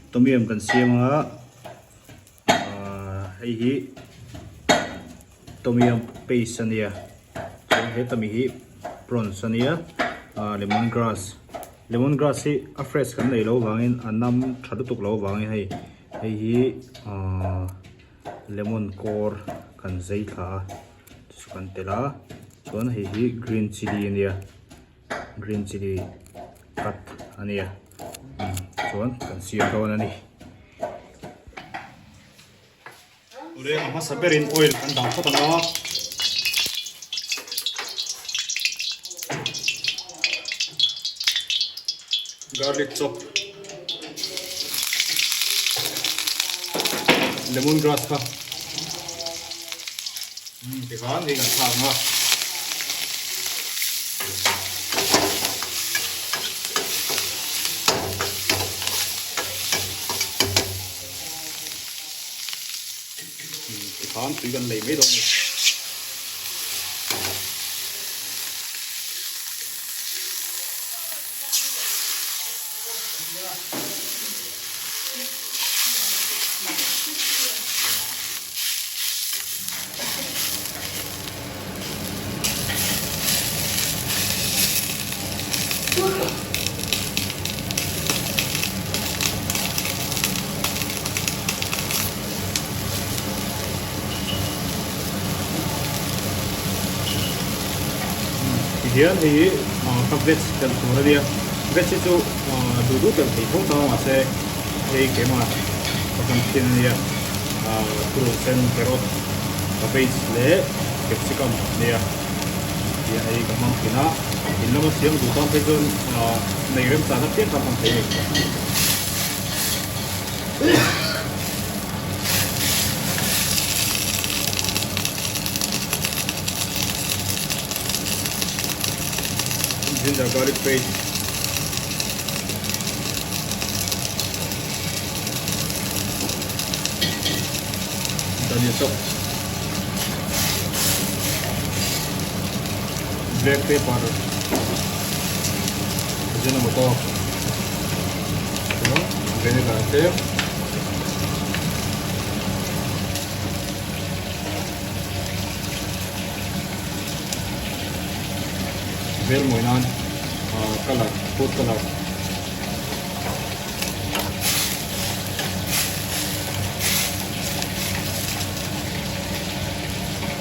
Tom yum kan siam anga ahh hei hi tom yum paste a nia chuan he tami hi prawns a nia ahh lemon grass lemon grass hi a fresh kan neih loh vangin a nam tha lutuk loh vangin hei hei hi ahh lemon kawr kan zai thla a chu kan telh a chuan hei hi green chilli a nia. Green chilli cut a nia chuan kan siam dawn a ni. Awle a hmasa berin oil kan dah phawt ang a. Garlic chop lemon grass kha tikhan hei kan thlak ang a. Tikhan tui kan lei mai dawn a ni. Tihian hei hi ka veg telh tur a nia veg hi chu duh duh telh thei tho tho a mahse hei keimah ka hman thin a nia thurun sen carrot cabbage leh capsicum a nia tihian hei ka hmang thin a in lama siam duh tan phei chuan nei remchana piang kha hmang thei a ni. Ginger garlic paste dhania chop black pepper ajinomoto chuan vinegar tlem Vel mawi nan colour food colour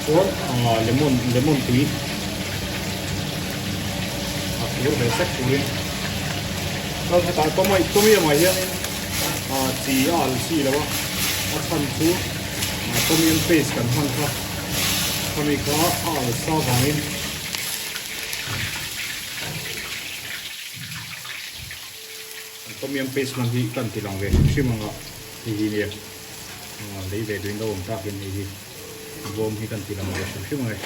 chuan lemon lemon tui a tur ve sek turin chuan hetah tomato ah hianin chi a al chi lo a a chhan chu tom yum paste kan hman kha khami kha a al sa vangin an tom yum paste hman hi kan ti lang ve hrim hrim ang a hei hi nia lei ve duhin lo awm takin hei hi bawm hi kan ti lang ve hrim hrim ang e.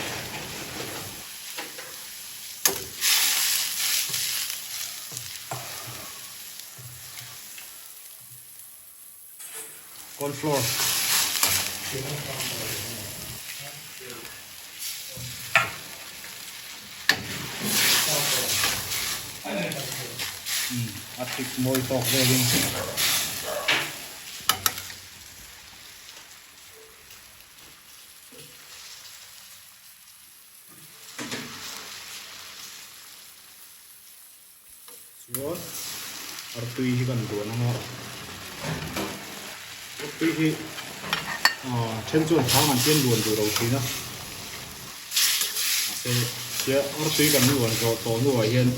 Corn flour. A thik mawi tawk velin. Chuan artui hi kan duan ang a, artui hi ah then chuan thang an pian luan duh lo thin a, mahse tia artui kan luan zawh tawh hnuah hian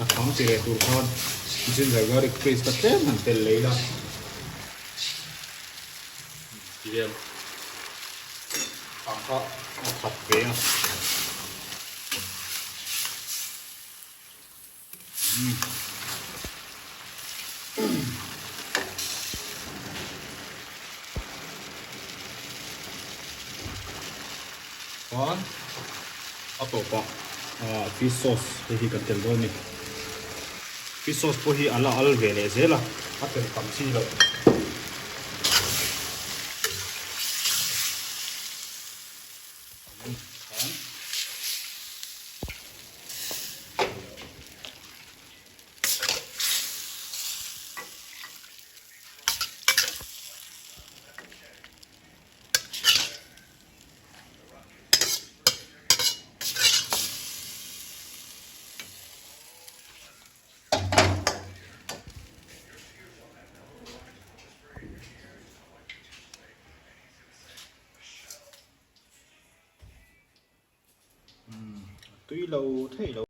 a thang chi leh tur khan ginger garlic paste kha tlem han telh leh ila tihian thang kha a khat ve a. Chuan a tawpah fish sauce hei hi kan tel dawn a ni. Fish sauce pawh hi a la al ve leh zel a, a tel tam chi loh. Tui lo thei lo.